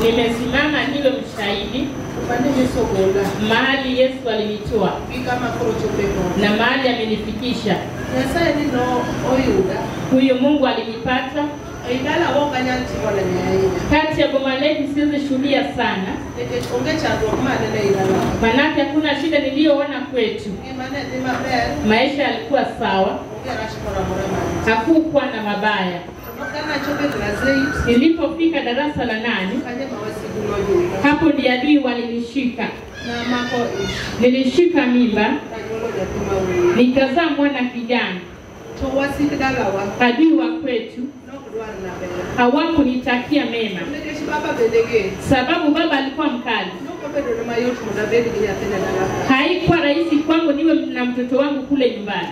Nimesimama niwe mshahidi mahali Yesu alinitoa na mahali amenifikisha. Huyo Mungu alinipata kati ya boma letu. Siwezi shuhudia sana, manake hakuna shida niliyoona kwetu. Maisha yalikuwa sawa, hakukuwa na mabaya. Nilipofika darasa la 8, hapo ndiyo adui walinishika. Nilishika mimba, nikazaa mwana kijana. Adui wa kwetu hawakunitakia mema, sababu baba alikuwa mkali. Haikuwa rahisi kwangu niwe na mtoto wangu kule nyumbani.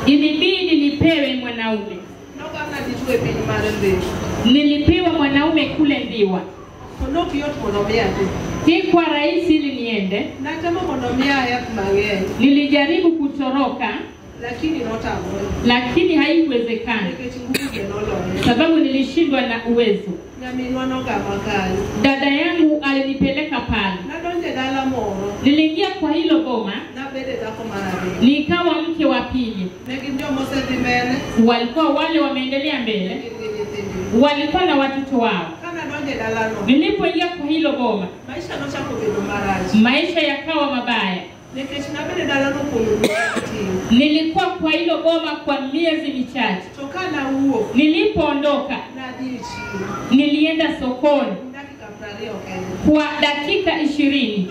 Ilibidi nipewe mwanaume. Nilipewa mwanaume kule Ndiwa. Haikuwa rahisi ili niende. Nilijaribu kutoroka, lakini haikuwezekana, sababu nilishindwa na uwezo. Dada yangu alinipeleka pale. Niliingia kwa hilo boma, nikawa mke wa pili. Walikuwa wale wameendelea mbele, walikuwa na watoto wao. Nilipoingia kwa hilo boma, maisha yakawa mabaya. Nilikuwa kwa hilo boma kwa miezi michache. Nilipoondoka, nilienda sokoni kwa dakika 20.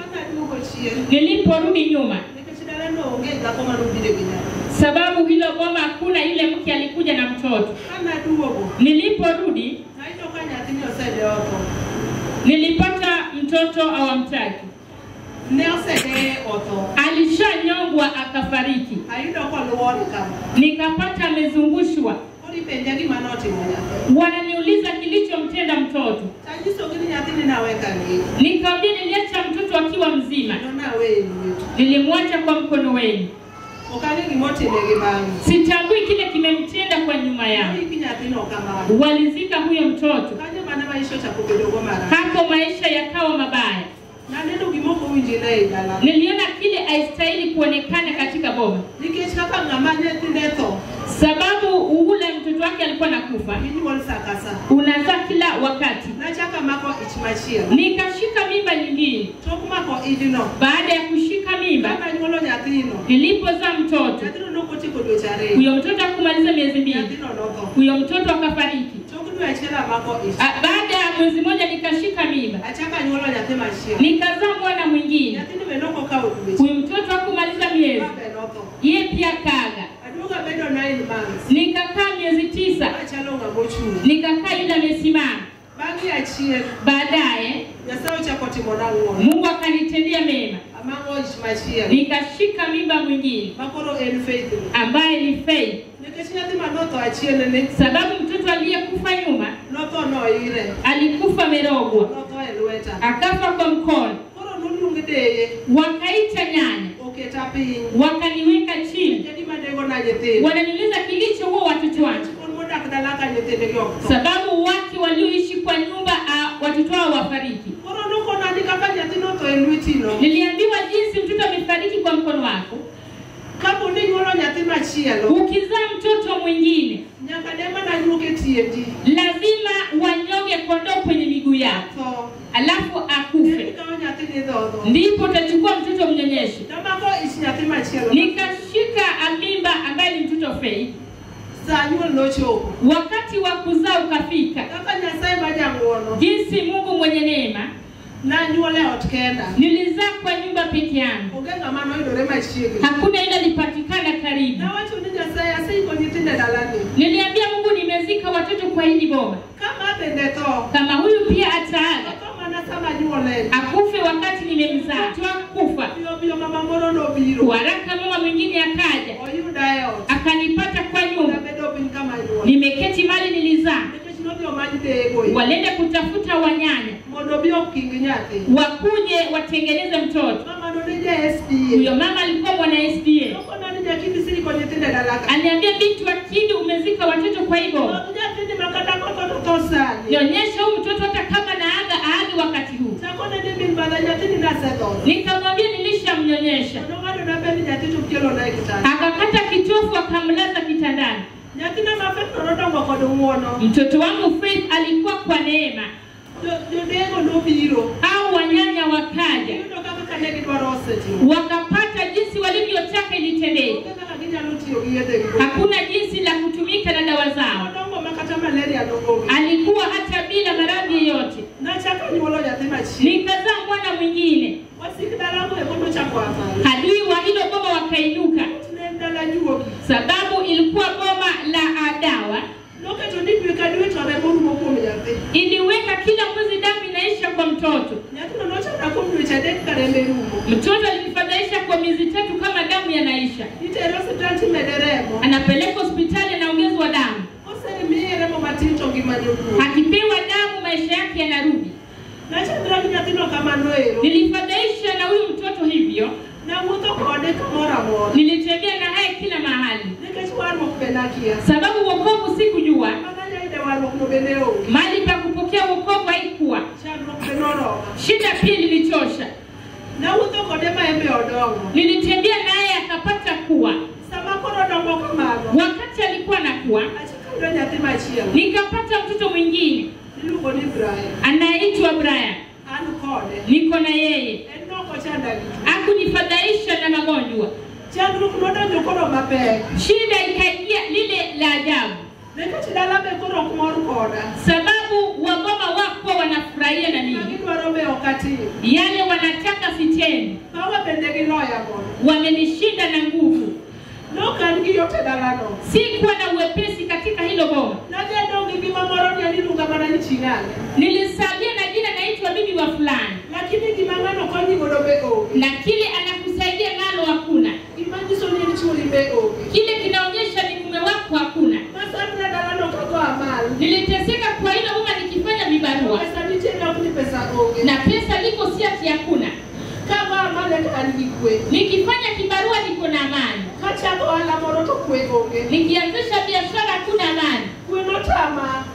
Niliporudi nyuma, sababu hilo boma hakuna ile mke alikuja na mtoto. Niliporudi, nilipata mtoto hawamtaki. Alishanyongwa akafariki. Nikapata amezungushwa. Wananiuliza kilichomtenda mtoto. Nikamwambia niliacha mtoto akiwa mzima, nilimwacha kwa mkono wenu. Sitambui kile kimemtenda kwa nyuma yangu. Walizika huyo mtoto. Hapo maisha yakawa mabaya. Niliona kile haistahili kuonekana katika boma, sababu ule mtoto wake alikuwa nakufa. Unazaa kila wakati. Nikashika mimba nyingine. Baada ya kushika mimba, nilipozaa mtoto, huyo mtoto hakumaliza miezi 2, huyo mtoto akafariki. Baada ya mwezi mmoja nikashika mimba, nikazaa mwana mwingine. Huyu mtoto hakumaliza miezi, yeye pia kaga. Nikakaa miezi 9, nikakaa yule amesimama. Baadaye Mungu akanitendea mema, nikashika mimba mwingine ambaye ni Faith. Sababu mtoto aliyekufa nyuma alikufa merogwa, akafa kwa mkono. Wakaita nyanya, wakaniweka chini. Wananiuliza kilichoua watoto wangu, sababu watu walioishi kwa nyumba watoto wao wafariki. Niliambiwa jinsi mtoto amefariki kwa mkono wako. Ukizaa mtoto mwingine lazima wanyonge kondoo kwenye miguu yako, alafu akufe, ndipo utachukua mtoto mnyonyeshe. Nikashika mimba ambaye ni mtoto Faith. Wakati wa kuzaa ukafika. Jinsi Mungu mwenye neema, nilizaa kwa nyumba peke yangu, hakuna ile ilipatikana karibu. Niliambia Mungu nimezika watoto kwa hili boma, kama huyu pia ataaga akufe wakati nimemzaa. Kufa haraka, mama mwingine akaja akanipata kwa nyumba, nimeketi mali nilizaa. Walienda kutafuta wanyanya wakuje watengeneze mtoto. Huyo mama alikuwa mwana SDA. Aliambia binti wa Kidi, umezika watoto kwa hivyo. Nionyeshe huyu mtoto hata kama naaga aage wakati huu. Nikamwambia nilishamnyonyesha. Akakata kitofu akamlaza kitandani. Mtoto wangu Faith alikuwa kwa neema. Hao wanyanya wakaja, wakapata jinsi walivyotaka ilitendeke. Hakuna jinsi la kutumika na dawa zao. Alikuwa hata bila maradhi yote. Nikazaa mwana mwingine. Adui wa hilo boma wakainuka, sababu ilikuwa boma la dawa. Iliweka kila mwezi damu inaisha kwa mtoto. Mtoto alinifadhaisha kwa miezi 3 kama damu yanaisha. Anapelekwa hospitali anaongezwa damu. Akipewa damu maisha yake yanarudi. Nilifadhaisha na huyu mtoto hivyo. Nilitembea na haya kila mahali, sababu wokovu sikujua. Mahali pa kupokea wokovu haikuwa. Shida pia ilinichosha. Nilitembea naye akapata kuwa. Wakati alikuwa anakuwa, nikapata mtoto mwingine anaitwa Brian. Niko na yeye. Hakunifadhaisha na magonjwa. Shida ikaingia lile la ajabu, sababu waboma wako wanafurahia na mimi. Yale wanataka sitendi. Wamenishinda na nguvu. Sikuwa na uwepesi katika hilo boma. Nilisalia na jina naitwa bibi wa fulani, na kile anakusaidia nalo hakuna. Kile kinaonyesha ni mume wako hakuna. Niliteseka kwa hilo boma nikifanya vibarua, na pesa liko si ati hakuna. Nikifanya kibarua niko na amani. Nikianzisha biashara hakuna amani.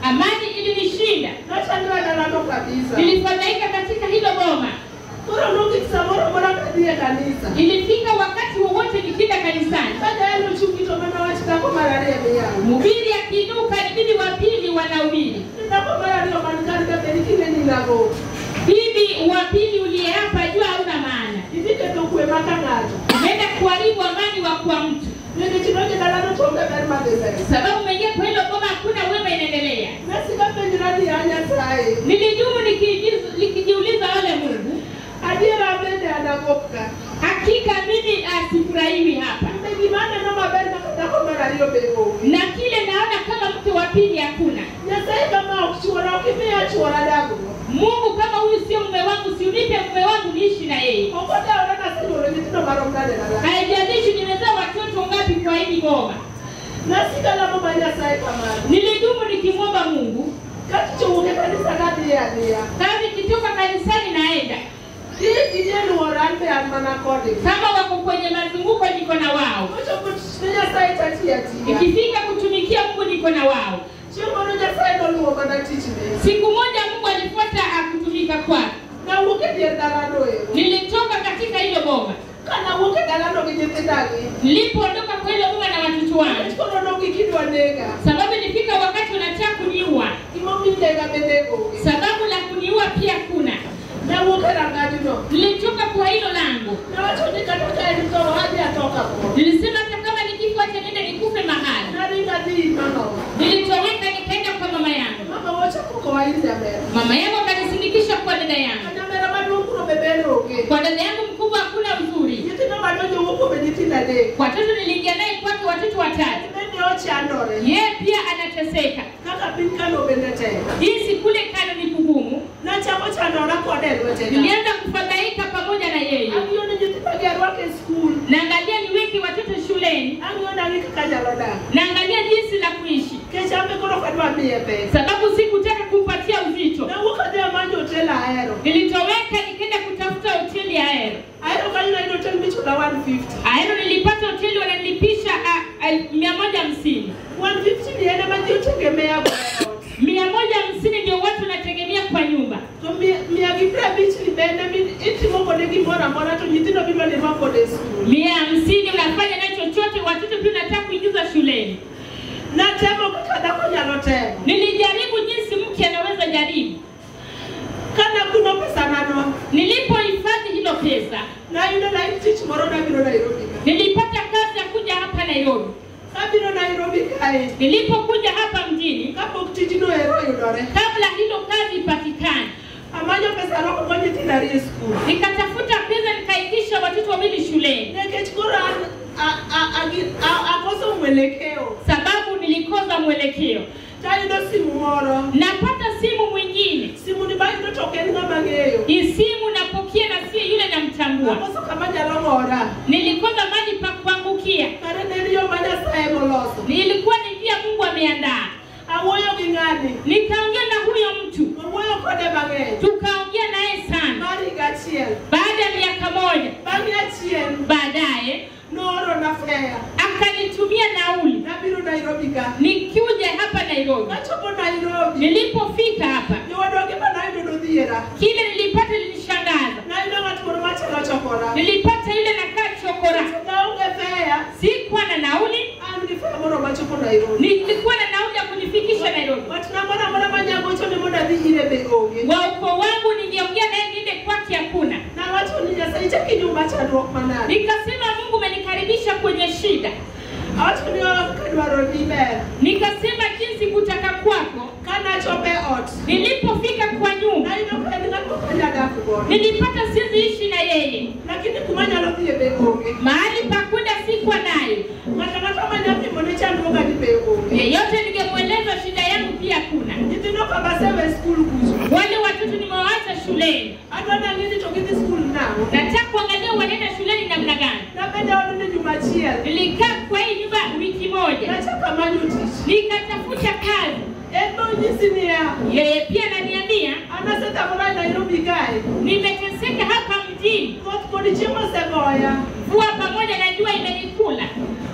Amani ilinishinda. Nilifadhaika katika hilo boma. Ilifika wakati wowote nikienda kanisani, mhubiri akiinuka ni bibi wa pili wanahubiri. Bibi wa pili uliye hapa jua hauna maana. Umeenda kuharibu amani wa kwa mtu, sababu umeingia kwa hilo boma hakuna wema inaendelea. Nilidumu nikijiuliza wale Mungu, hakika mimi asifurahiwi hapa, na kile naona kama mke wa pili hakuna. Mungu, kama huyu sio mume wangu, si unipe mume wangu niishi na yeye. Haijalishi nimezaa watoto ngapi kwa hili boma. Nilidumu nikimwomba Mungu. Kazi kitoka kanisani naenda. Kama wako kwenye mazunguko niko na wao. Ikifika kutumikia Mungu niko na wao. Siku moja Mungu alifuata akutumika kwake. Nilitoka katika hilo boma. Nilipoondoka kwa hilo boma na watoto wangu, sababu nilifika wakati wanataka kuniua. Sababu la kuniua pia kuna. Nilitoka kwa hilo lango. Nilisema hata kama nikifa acha niende nikufe mahali. Nilitoweka nikaenda kwa mama yangu. Mama yangu akanisindikisha kwa dada yangu. Kwa dada yangu mkubwa hakuna uzuri. Watoto niliingia naye kwake watoto watatu. Yeye pia anateseka. Jinsi kule Kano ni kugumu. Nilianza kufadhaika pamoja na yeye. Naangalia niweke watoto shuleni. Naangalia jinsi la kuishi, sababu sikutaka kumpatia uzito. Nilitoweka nikaenda kutafuta hoteli ya Aero. Aero nilipata hoteli wananilipisha 150. kilo ni rwako e skul. 150 unafanya nayo chochote, watoto pia unataka kuingiza shuleni. Natemo kaka dhako nyalo temo. Nilijaribu jinsi mke anaweza jaribu. Kana kuno pesa nano. Nilipohifadhi hilo pesa, nayudo na tich moro nabiro Nairobi. Nilipata kazi ya kuja hapa Nairobi. Kabiro Nairobi kae. Nilipokuja hapa mjini, kapok tijno ero yudore, kabla hilo kazi ipatikane, amanyo pesa roko go nyithindo ariyo e skul. Nikatafuta pesa nikaingisha watoto wawili shuleni. Nikech koro akoso mwelekeo. Sababu nilikosa mwelekeo. Tayudo simu moro. Napata simu mwingine. Simu ni bayudo to ok en ng'ama ng'eyo. Hii simu napokea na si yule namtambua. Akoso kama nyalo ng'ora. Nilikosa mahali pa kuangukia. Kare ne en yo ma Nyasaye moloso. Nilikuwa ni njia Mungu ameandaa. Awuoyo gi ng'ani. Nikaongea na huyo mtu. Wawuoyo kode mang'eny. Tukaongea naye sana. Mar higa achiel. Baada ya miaka moja. Bang'e achien. Baadaye nooro na fare. Akanitumia nauli. Nabiro Nairobi ka. Nikikuja hapa Nairobi. Nachopo Nairobi. Nilipofika hapa, jowadwa gima nayudo nodhiera. Kile nilipata lilishangaza. Nayudo ng'at moro machalo chokora. Nilipata ile nakaa chokora. Naonge fare. Sikuwa na nauli. An gi fare moro machopo Nairobi. Nilikuwa na nauli ya kunifikisha Nairobi. Watna moro amora manyagocho ni mondo adhi ire be onge. Wa ukoo wangu ningeongea naye niende kwake hakuna. Nawacho ni Nyasaye ichako inyuma chandruok manade. Nikasema Mungu umenikaribisha kwenye shida. Awacho ni ok adwaro ni ber. Nikasema jinsi kutaka kwako. Kanachopo e ot. Nilipofika kwa nyumba, nayudo ka en ng'at mok anyal dak godo. Nilipata siwezi ishi na yeye. Lakini kuma anyalo dhiye be onge. Mahali pa kwenda sikuwa nayo. Ng'ato ang'ata manyalo pimone chandruoga ni be onge. Yeyote ningemweleza shida yangu pia hakuna. Nyithindo ka basewe skul kucho. Wale watoto nimewaacha shuleni. Adwa nang'e ni to gidhi skul nang'o. Nataka kuangalia wanaenda shuleni namna gani. Nabedo e odni juma achiel. Nilikaa kwa hii nyumba wiki moja. Nachako amanyo tich. Nikatafuta kazi. En be onyisi niya. Yeye pia ananiambia, an asethagora e Nairobi kae. Nimeteseka hapa mjini. Koth kod chiemo osegoya. Mvua pamoja na jua imenikula.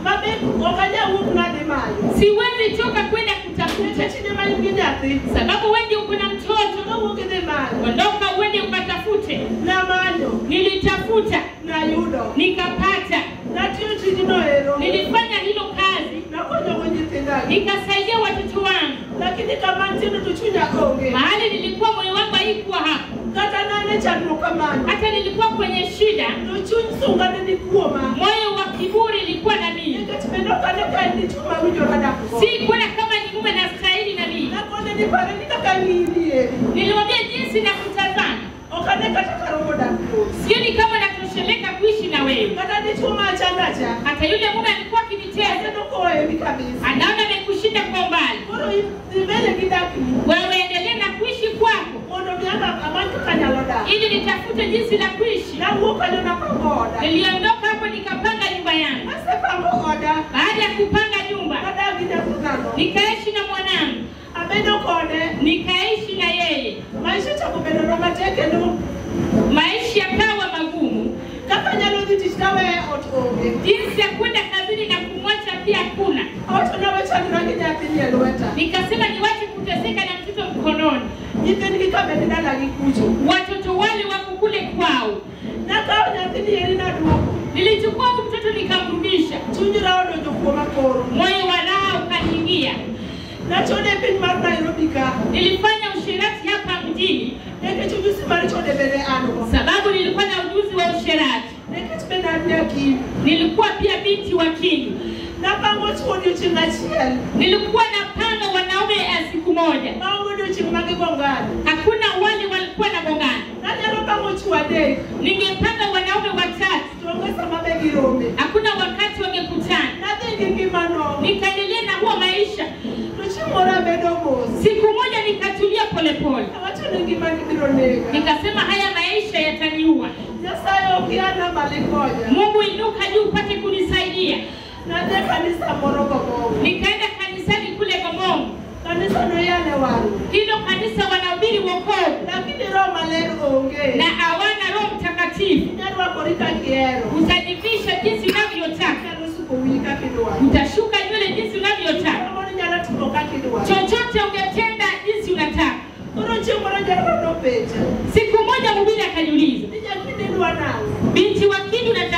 Mabe ok anyal wuok nadhi manyo. Siwezi toka kwenda kutafuta. Nikech in ema in gi nyathi. Sababu wewe uko na mtoto. Kawuok idhi manyo. Ondoka uende ukatafute. Namanyo. Nilitafuta. Nayudo. Nikapata. Natiyo tijno ero. Nilifanya hilo kazi. Nakonyogo nyithinda. Nikasaidia watoto wangu. Lakini kama antieno to chunya onge. Mahali nilikuwa moyo wangu haikuwa hapo. Kata nane chandruok kamano. Hata nilikuwa kwenye shida. To chuny sunga ne ni kuoma. Moyo wa kiburi ilikuwa na mimi. Nikech bende ok ane ka en dichuo mawinjora dak go. Sikuwa kama ni mume nastahili na mimi. Nakone ni pare ni kaka ng'ini eri. Nilimwambia jinsi na kutazama. Ok ane kata karomo dak kodi. Sioni kama natosheleka kuishi na wewe. Kata dichuo ma achandacha. Hata yule mume alikuwa akinitesa. Aneno koheri kabisa. Anaona amekushinda kwa umbali. Koro dhi mbele gi dakni. Wewe endelee na kuishi kwako. Mondo mi an amany kaka anyalo dak. Ili nitafute jinsi la kuishi. Nawuok kanyo napango oda. Niliondoka hapo nikapanga nyumba yangu. Asepango oda. Baada ya kupanga nyumba, nadak gi nyathinano. Nikaishi na mwanangu. Abedo kode. Nikaishi na yeye. Maisha ochako bedona matek kendo maisha yakawa magumu. Kaka anyalo dhi tich taweye ot onge. Jinsi ya kwenda kazini na kumwacha pia hakuna. Awacho nawe chandra gi nyathini e lweta. Nikasema niwache kuteseka na mtoto mkononi. Nyithindgi ka bende dalagi kucho. Watoto wale wako kule kwao. Nakawo nyathini eri naduoko. Nilichukua mtoto nikamrudisha. Chuny raha odonjo kuoma koro. Moyo wa raha ukaniingia. Nachode e piny mar Nairobi ka. Nilifanya usherati hapa mjini. Nikech ujuzi mar chode bende an go. Sababu nilikuwa na ujuzi wa usherati. Nikech bende an nyakindu. Nilikuwa pia binti wa kindu. Napango chuo odiochieng' achiel. Nilikuwa napanga wanaume ya siku moja. Maonge odiochieng' ma gigongane. Hakuna wale walikuwa na gongana. Nanyalo pango chuo adek. Ningepanga wanaume watatu. To onge sama be girome. Hakuna wakati wangekutana. Nadhi gi ngimano. Nikaendelea na huo maisha. To chieng' moro abedo mos. Siku moja nikatulia polepole. Awacho ni ngimani biro nega. Nikasema haya maisha yataniua. Nyasaye ok ana malo ikonya. Mungu inuka juu upate kunisaidia. Nadhi e kanisa moro Gomongo. Nikaenda kanisani kule Gomongo. Kanisa no yale wang'o. Hilo kanisa wanahubiri wokovu. Lakini Roho Maler onge. Na hawana Roho Mtakatifu. Inyarwakori kaka ihero. Utajivisha jinsi unavyotaka. Inyalo suko wiyi kaka idwaro. Utashuka nywele jinsi unavyotaka. Moro inyalo timo kaka idwaro. Chochote ungetenda jinsi unataka. Koro chieng' moro jaroho nopenja. Siku moja mhubiri akaniuliza, Ni nyathini idwa nang'o? Binti wa Kindu unataka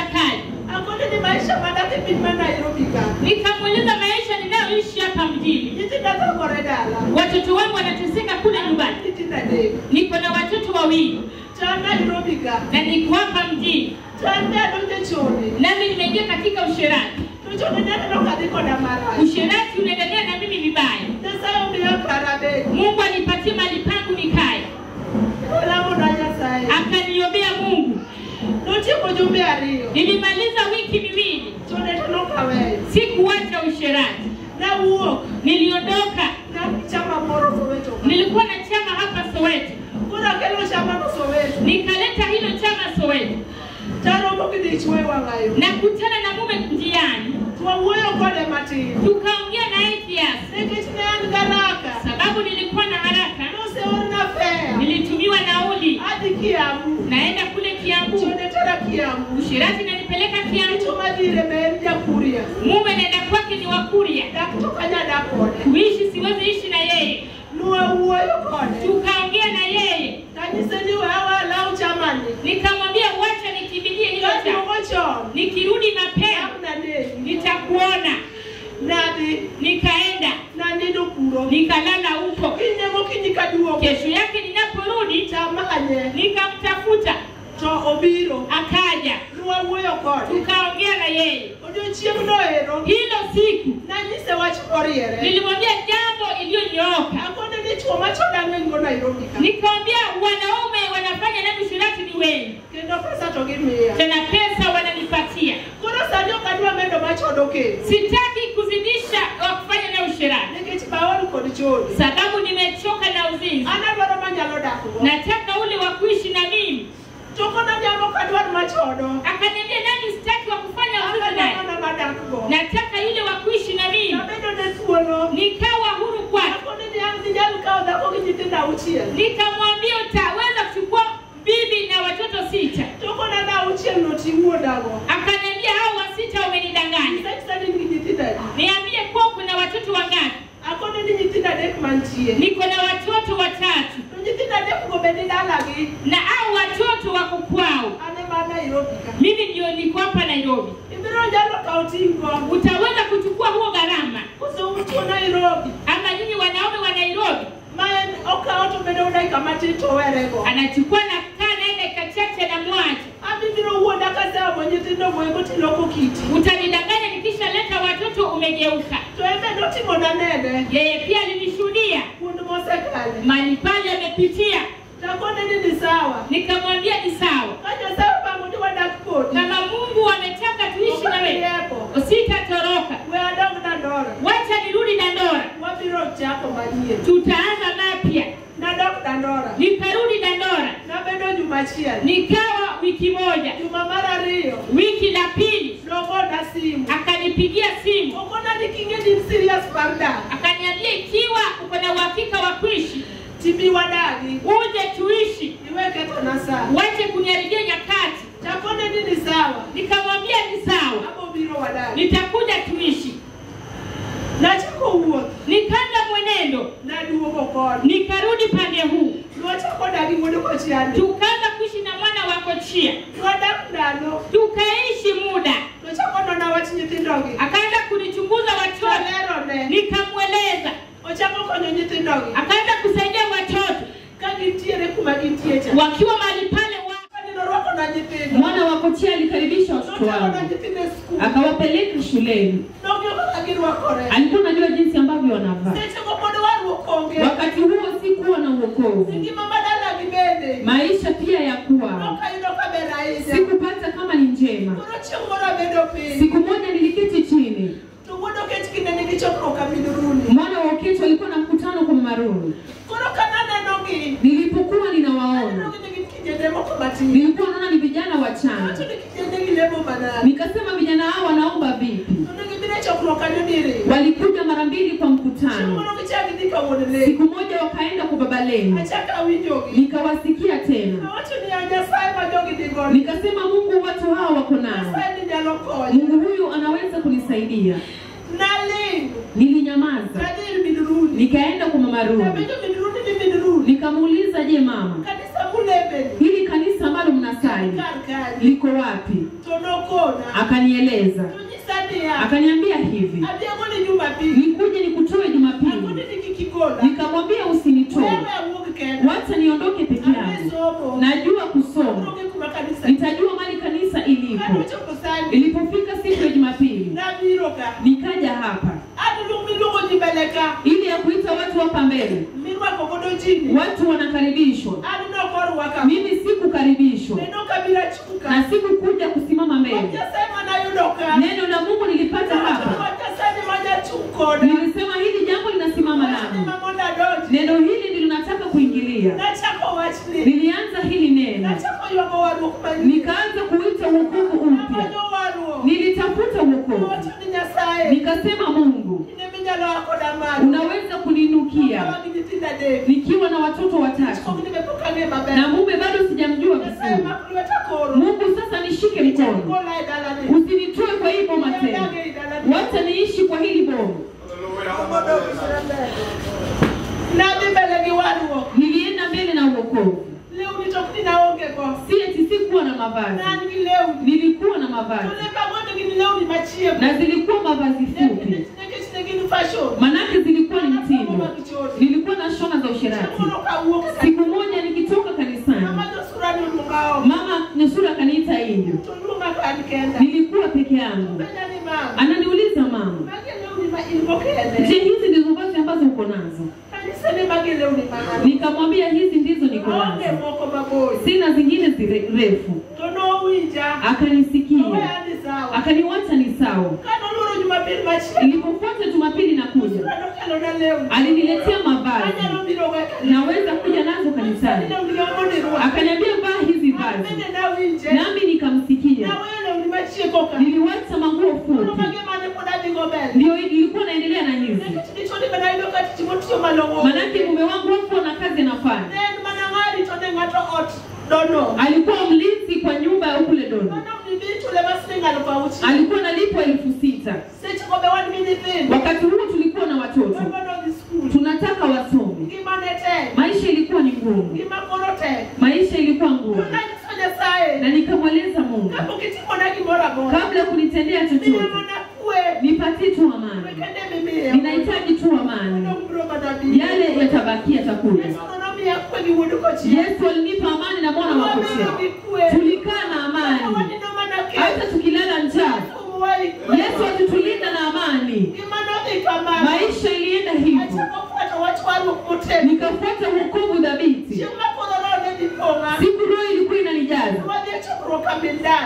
maisha madak e piny ma Nairobi ka. Nikamuuliza maisha ninayoishi hapa mjini. Nyithinda thagore dala. Watoto wangu wanateseka kule nyumbani. Nyithindo adek. Niko na watoto wawili. To an Nairobi ka. Na niko hapa mjini. To an be adonjo e chode. Nami nimeingia katika usherati. To chode ne aneno ka dhi koda marach. Usherati unaendelea na mimi vibaya. Nyasaye omiya kara abedi. Mungu anipatie mali pangu nikae. Nolamo na Nyasaye. Akaniombea Mungu. Notieko jumbe ariyo. Nilimaliza wiki miwili. Chode to nokaweyo. Sikuacha usherati. Nawuok. Niliondoka. Na chama moro Soweto. Nilikuwa na chama hapa Soweto. Koro akelo chama no Soweto. Nikaleta hilo chama Soweto. Taromo gi dichwo e wang'ayo. Nakutana na mume njiani. To wawuoyo kode matin. Tukaongea naye kiasi. Nikech ne an gi haraka. Sababu nilikuwa na haraka. Noseorna fare. Nilitumiwa nauli. Adhi Kiambu. Naenda kule Kiambu. Chode tera Kiambu. Usherati inanipeleka Kiambu. Dichwo madhi ire be en jakuria. Mume naenda kwake ni wakuria. Dak to kanya dak kode. Kuishi siwezi ishi na yeye. Nwawuoyo kode. Tukaongea na yeye. Tanyise ni we awa chamani. Nikamwambia wacha nikimbilie hilo chama. Kaduogo chon. Nikirudi mapema nitakuona. Nadhi. Nikaenda. Nanindo kuro. Nikalala huko. Kinyne gokinyi kaduogo. Kesho yake ninaporudi Tamanye. nikamtafuta. To obiro. Akaja. Nwawuoyo kode. Tukaongea na yeye. Odiochieng'no ero. Hilo siku Nanyise wach moriere. nilimwambia jambo iliyonyooka. Akone ni chwo machoda ng'eny go Nairobi ka. Nikamwambia wanaume wanafanya nami usherati ni wengi. Kendo pesa to gimiya. Tena pesa wananipatia. Koro sani ok adwa medo machodo kendo. Sitaki kuzidisha wa kufanya na usherati. Nikech aol kod chode. Sababu nimechoka na uzinzi. An adwaro manyalo dak go. Nataka ule wa kuishi na mimi. To kona jambo ok adwar machodo. Akaniambia nami sitaki wa kufanya uzinzi naye. Adwaro madak go. Nataka yule wa kuishi na mimi. Nabedo ne thuolo. Nikawa huru kwake. Akone ni an inyal kawo dhako gi nyithindo auchiel. Nikamwambia utaweza kuchukua bibi na watoto 6. To kona na auchiel no tiwuondago. Akaniambia hao wa 6 umenidanganya. Nyisa ni in gi nyithindo adi. Niambie kwa kuna watoto wangapi? Akone ni nyithindo adek mantie. Niko na watoto watatu. To nyithindo adek go be ni dalagi. Na hao watoto wako kwao. An ema Nairobi ka. Mimi ndio niko hapa Nairobi. Ibiro nyalo kawo ting'go. Utaweza kuchukua huo gharama? Koso un chwo Nairobi. Ama nyinyi wanaume wa Nairobi? Ma en okawo to bedo dakika matin to owerego. Anachukua na kaa naye dakika chache na mwacha. Abi biro wuonda kaseomo nyithindo goeko tiloko kiti. Utanidanganya nikishaleta watoto umegeuka. To en be notimona nene. Yeye pia alinishuhudia. Kuond mosekale. Mahali pale amepitia. Takone ni ni sawa. Nikamwambia ni sawa. Ka Nyasaye opango ni wadak kodi. Kama Mungu ametaka tuishi na wewe, sitatoroka. We adog Dandora. Wacha nirudi Dandora. Wabiro chako manyien. Tutaanza mapya. Nadok Dandora. Nikarudi Dandora. Nabedo juma achiel. Nikawa wiki moja. Juma mar ariyo. Wiki la pili Nogona simu. akanipigia simu. Okona ni king'e ni in serious mar dak. Akaniambia ikiwa uko na uhakika wa kuishi, Tibi wadagi. uje tuishi. Iwe kethona sa. Wache kuniharibia nyakati. Takone ni ni sawa. Nikamwambia ni sawa. Abo biro wadagi. Nitakuja tuishi. Nachako wuoth. Nikaanza mwenendo. Naduogo koni. Nikarudi pande huu. Nwachako dagi wuod Kochiani. Tukaanza kuishi na mwana wa Kochia. Nwadak ndalo. Tukaishi muda. Tochako nona wach nyithindogi. Akaanza kunichunguza watoto. Talerone. Nikamweleza. Ochako konyo nyithindogi. Akaanza kusaidia watoto Ka gintiere kuma gintie cha. wakiwa mahali pale wa Kani norwako na nyithindo. Mwana wa Kochia alikaribisha watoto Nochako na wangu nyithindo e skul. akawapeleka shuleni. Nong'iyo kaka girwakore. Alikuwa anajua jinsi ambavyo wanavaa. Seche go pod warruok onge. Wakati huo sikuwa na wokovu, Ngima ma dalagi bende. maisha pia ya kuwa Nokayudo ka ber ahinya. sikupata kama ni njema. Koro chieng' moro abedo piny. Siku moja niliketi chini, To wuod Okech kinde nigi chokruok ka min Runi. mwana wa Okech walikuwa na mkutano kwa Mama Runi. Koro ka nanenogi, Nilipokuwa ninawaona, nanenogi ni gin kijende moko matin. nilikuwa naona ni vijana wachanga. Awacho ni kijende gi lemo manade. Nikasema vijana hao wanaomba vipi? To ne gibiro e chokruok kanyo diriyo. Walikuja mara mbili kwa Chieng' mkutano. moro gichak gidhi ka wuon Lemo. Siku moja wakaenda kwa baba Lemi, Achako awinjogi. nikawasikia tena. Awacho ni ya Nyasaye ma jogi nigodo. Nikasema Mungu, watu hawa wako nao, Nyasaye ni nyalo konya. Mungu huyu anaweza kunisaidia. Naling'. Nilinyamaza, Tadhi ir min Runi. nikaenda kwa Mama Runi, Tapenjo min Runi ni min Runi. nikamuuliza, je, mama, Kanisa mulemeni. hili kanisa ambalo mna Kimasai liko wapi? Akanieleza. Akaniambia hivi, nikuje nikutoe Jumapili. Nikamwambia usinitoe, wacha niondoke peke yangu, najua kusoma, nitajua mali kanisa ilipo. Ilipofika siku ya Jumapili nikaja hapa ili ya kuita watu hapa mbele. Watu wanakaribishwa, mimi sikukaribishwa na sikukuja kusimama mbele. Neno la Mungu nilipata hapa. Nilisema hili jambo linasimama nami, neno hili ndilo nataka kuingilia. Nilianza hili neno, nikaanza kuita wokovu upya. Nilitafuta wokovu, nikasema Mungu, unaweza kuniinukia nikiwa na watoto watatu na mume bado sijamjua vizuri. Mungu sasa nishike mkono, usinitoe kwa hii boma tena, wacha niishi kwa hili boma. Nilienda mbele na wokovu. Si eti sikuwa na mavazi, nilikuwa na mavazi na zilikuwa mavazi fupi, manake zilikuwa ni mtindo. Nilikuwa na shona za usherati. Siku moja nikitoka kanisani, mama Nyasura akaniita nje. Nilikuwa peke yangu. Ananiuliza, mama, je, hizi ndizo vazi ambazo uko nazo? Nikamwambia hizi ndizo niko nazo, sina zingine refu. Akanisikia, akaniwacha ni sawa. Ilipofuata Jumapili na kuja, aliniletea mavazi naweza kuja nazo kanisani. Akaniambia vaa hizi vazi, nami nikamsikia. Niliwacha manguo fupi, ndio ilikuwa naendelea na hizi. Manake mume wangu hakuwa na kazi anafanya, alikuwa mlinzi kwa nyumba ya kule Dono. Alikuwa analipwa 6,000. Wakati huo tulikuwa na watoto, tunataka wasome. Maisha ilikuwa ni ngumu, maisha ilikuwa ngumu. Na nikamweleza Mungu, kabla kunitendea chochote, nipatie tu amani, ninahitaji tu amani, yale yatabakia yatakuja. Yesu alinipa amani na mwana wa kochea. Tulikaa na amani hata tukilala njaa. Yesu alitulinda na amani. Maisha ilienda hivyo. Nikafuata wokovu dhabiti. Siku roho ilikuwa inanijaza.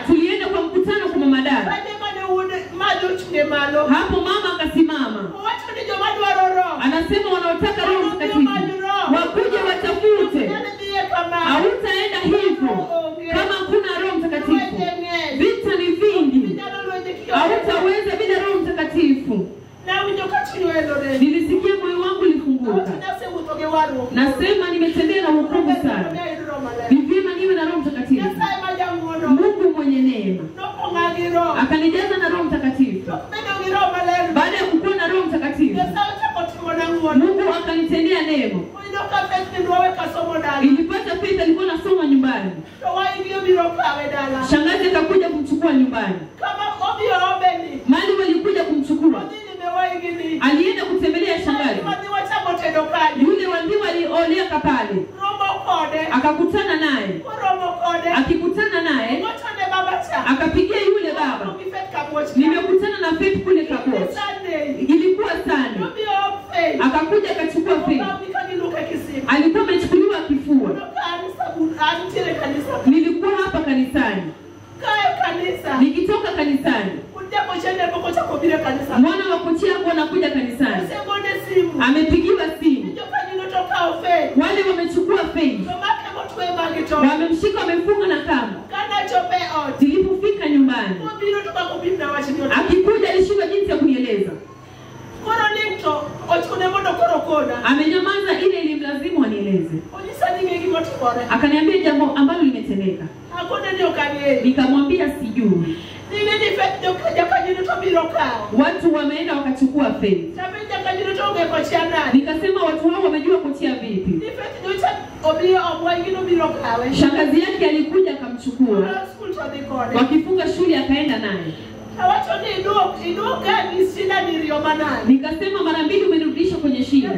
Tulienda kwa mkutano kwa mama dada. Hapo mama akasimama, anasema wanaotaka Roho Mtakatifu wakuje watafute. Hautaenda hivyo kama kuna Roho Mtakatifu. Vita ni vingi, hautaweza bila Roho Mtakatifu. Nilisikia moyo wangu ulifunguka. Nasema nimetembea na wokovu sana, ni vyema niwe na Roho Mtakatifu. Mungu mwenye neema akanijaza na Roho Mtakatifu. Baada ya kukuwa na Roho Mtakatifu, Mungu akanitendea neema. Nilipata pesa, alikuwa nasoma nyumbani. Shangazi akakuja kumchukua nyumbani. Mali walikuja kumchukua. Alienda kutembelea shangazi. Yule wandiwa alioleka pale, akakutana naye. Akikutana naye akapigia yule baba, nimekutana na Faith kule Kaboch. Ilikuwa sana. Akakuja akachukua Faith. Alikuwa amechukuliwa kifua. Nilikuwa hapa kanisani. Nikitoka kanisani, mwana wa kochia hapo anakuja kanisani, amepigiwa simu, wale wamechukua Faith, wamemshika, wamemfunga na kamba. Nilipofika nyumbani, akikuja alishindwa jinsi ya kunieleza. Amenyamaza, ile ilimlazimu anieleze. Akaniambia jambo ambalo limetendeka. Nikamwambia sijui. Watu wameenda wakachukua Faith. Nikasema watu hao wamejua kutia vipi? Shangazi yake alikuja akamchukua. Wakifunga shule akaenda naye. Nikasema mara mbili umenirudisha kwenye shida.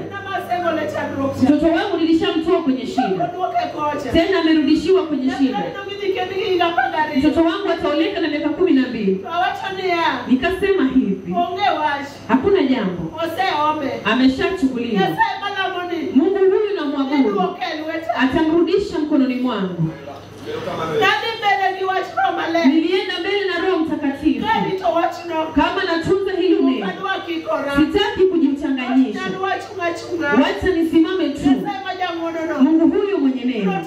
Mtoto wangu nilishamtoa kwenye shida. Tena amerudishiwa kwenye shida. Mtoto wangu ataoleka na miaka 12. Nikasema hivi, hakuna jambo. Ameshachukuliwa. Mungu huyu namwabudu atamrudisha mkononi mwangu. Nilienda mbele na Roho Mtakatifu. Kama natunza hili neno, sitaki kujichanganyisha. Wacha nisimame tu. Mungu huyu mwenye neema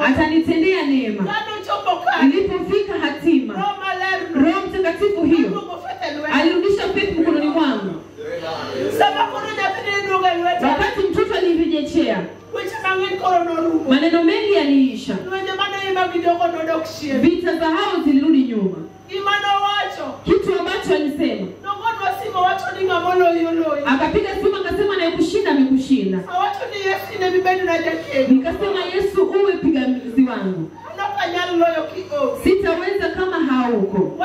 atanitendea neema. Nilipofika hatima, Roho Mtakatifu hiyo alirudisha Faith mkononi mwangu. Wakati mtoto alirejea, maneno mengi yaliisha. Vita za hao zilirudi nyuma. Kitu ambacho alisema, akapiga simu akasema nayekushinda amekushinda. Nikasema Yesu uwe pigamizi wangu, sitaweza kama hauko.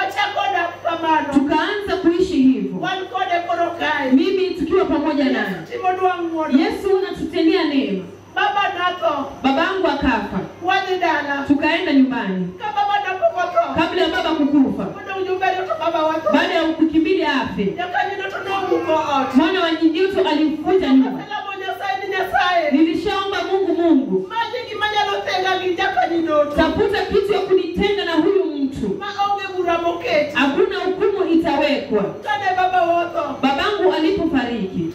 Tukaanza kuishi hivyo, mimi tukiwa pamoja naye. Yesu unatutendea neema. Babangu akafa, tukaenda nyumbani. Kabla ya baba kukufa, baada ya kukimbilia afe, mwana wa Nyinyoto alimfuta nyumba. Nilishaomba Mungu, tafuta kitu ya kunitenga na huyu mtu. Hakuna hukumu itawekwa. Babangu alipofariki,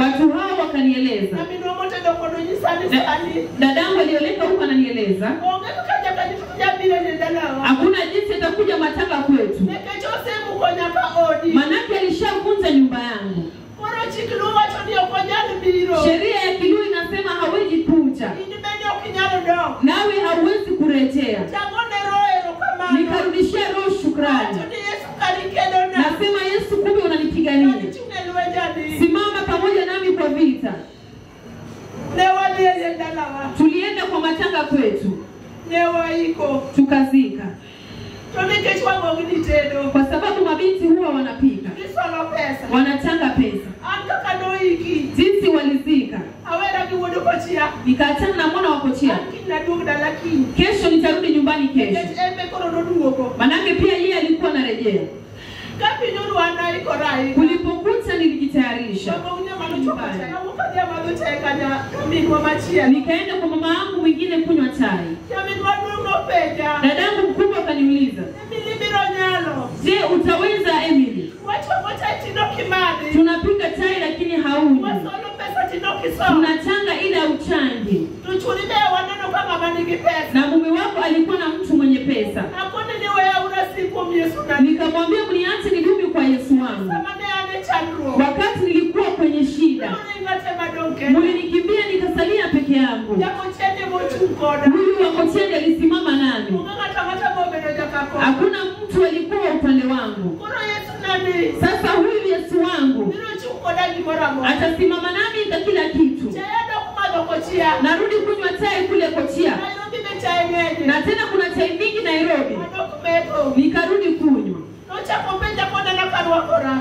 watu hao wakanieleza. Dadangu alioleka huko ananieleza, hakuna jinsi atakuja matanga kwetu, manake alishavunja nyumba yangu. Sheria ya Kiluo inasema hawezi kuja, nawe hauwezi kurejea. Nikarudishia Roho shukrani. Nasema Yesu, kumbe unanipigania. Simama pamoja nami kwa vita. Tulienda kwa matanga kwetu, tukazika. Kwa sababu mabinti huwa wanapika, wanachanga pesa. Jinsi walizika, nikaachana na mwana wa kochia. Kesho nitarudi nyumbani kesho, manake pia yeye alikuwa anarejea. Kulipokucha nilijitayarisha. Nikaenda kwa mama yangu mwingine kunywa chai. Dadangu mkubwa akaniuliza, je, utaweza Emily? Tunapika chai lakini haunywi, tunachanga ila uchangi. Na mume wako alikuwa na mtu mwenye pesa. Nikamwambia mniache nidumu kwa Yesu wangu. Wakati nilikuwa kwenye shida, mlinikimbia nikasalia peke yangu. Huyu wa Kochende alisimama nami. Hakuna mtu alikuwa upande wangu. Sasa huyu Yesu wangu atasimama nami kwa kila kitu. Narudi kunywa chai kule Kochia, na tena kuna chai mingi Nairobi. Nikarudi kunywa.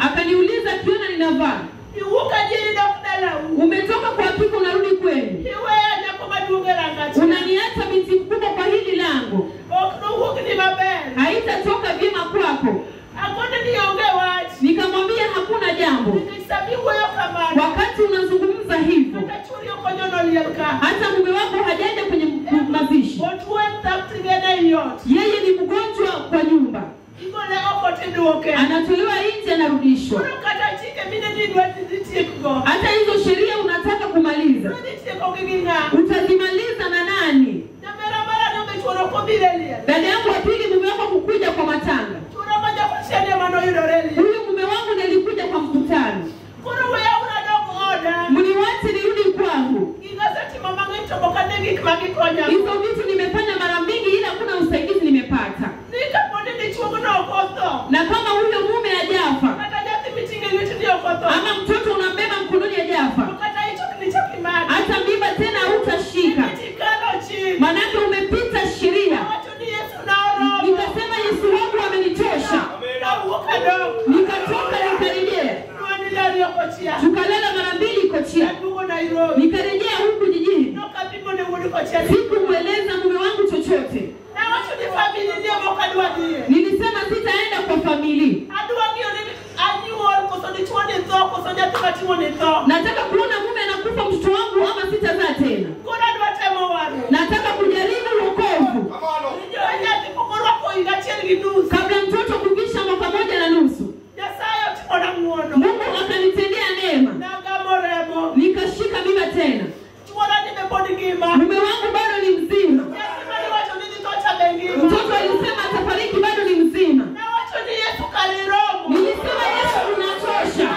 Akaniuliza kiona ninavaa, umetoka kwa kiko unarudi kwenu, unaniacha binti mkubwa kwa hili lango, haitatoka vyema kwako. Nikamwambia hakuna jambo. Wakati unazungumza hivyo, hata mume wako hajaenda kwenye mazishi. Yeye ni mgonjwa kwa nyumba, anatolewa nje, anarudishwa. Hata hizo sheria unataka kumaliza, utazimaliza na nani? Dada yangu wa pili, mume wako kukuja kwa matanga. Huyu mume wangu nilikuja kwa mkutano. Mniwache nirudi kwangu. Hizo vitu nimefanya mara mingi ila hakuna usaidizi nimepata. Na kama huyo mume hajafa, ama mtoto unambeba mkononi hajafa, hata mimba tena hutashika. Maanake umepita sheria. Nikasema Yesu wangu amenitosha. Nikatoka nikarejea. Tukalala mara mbili Kochia. Nikarejea huku jijini. Sikumweleza mume wangu chochote. Nilisema sitaenda kwa familia. Nataka kuona mume anakufa mtoto wangu ama sitazaa tena. Nataka kujaribu wokovu. Kabla mtoto kufikisha mwaka 1.5. Mungu akanitendea neema. Nikashika mimba tena. Mume wangu bado ni mzima. Mtoto alisema atafariki, bado ni mzima. Nilisema Yesu unatosha.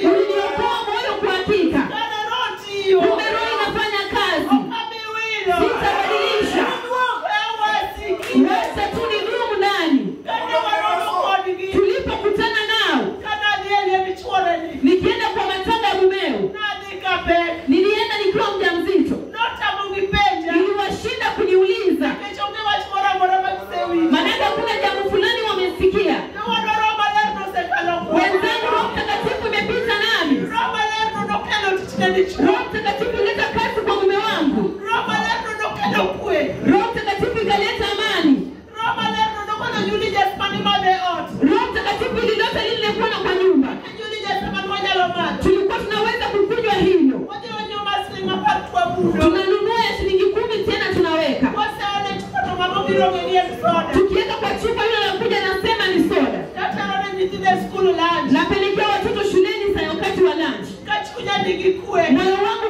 Uliniokoa moyo kwa hakika. Kumbe roho inafanya kazi. Sitabadilisha. Wacha tu nidumu ndani. Tulipokutana nao, nikienda kwa matanga ya mumeo, nilienda nikiwa mjamzito. Niliwashinda kuniuliza. Maanake kuna jambo fulani wamesikia. Wenzangu, Roho Mtakatifu imepita nami. Roho Mtakatifu ileta kazi kwa mume wangu. Roho Mtakatifu ikaleta amani. Roho Mtakatifu ilileta lile lilikuwa na kwa nyumba. Tulikuwa tunaweza kukunywa hilo. Tunanunua ya shilingi 10 tena tunaweka. Tukiweka kwa chupa, yule anakuja anasema ni soda. Napelekea watoto shuleni saa wakati wa lunch. Moyo wangu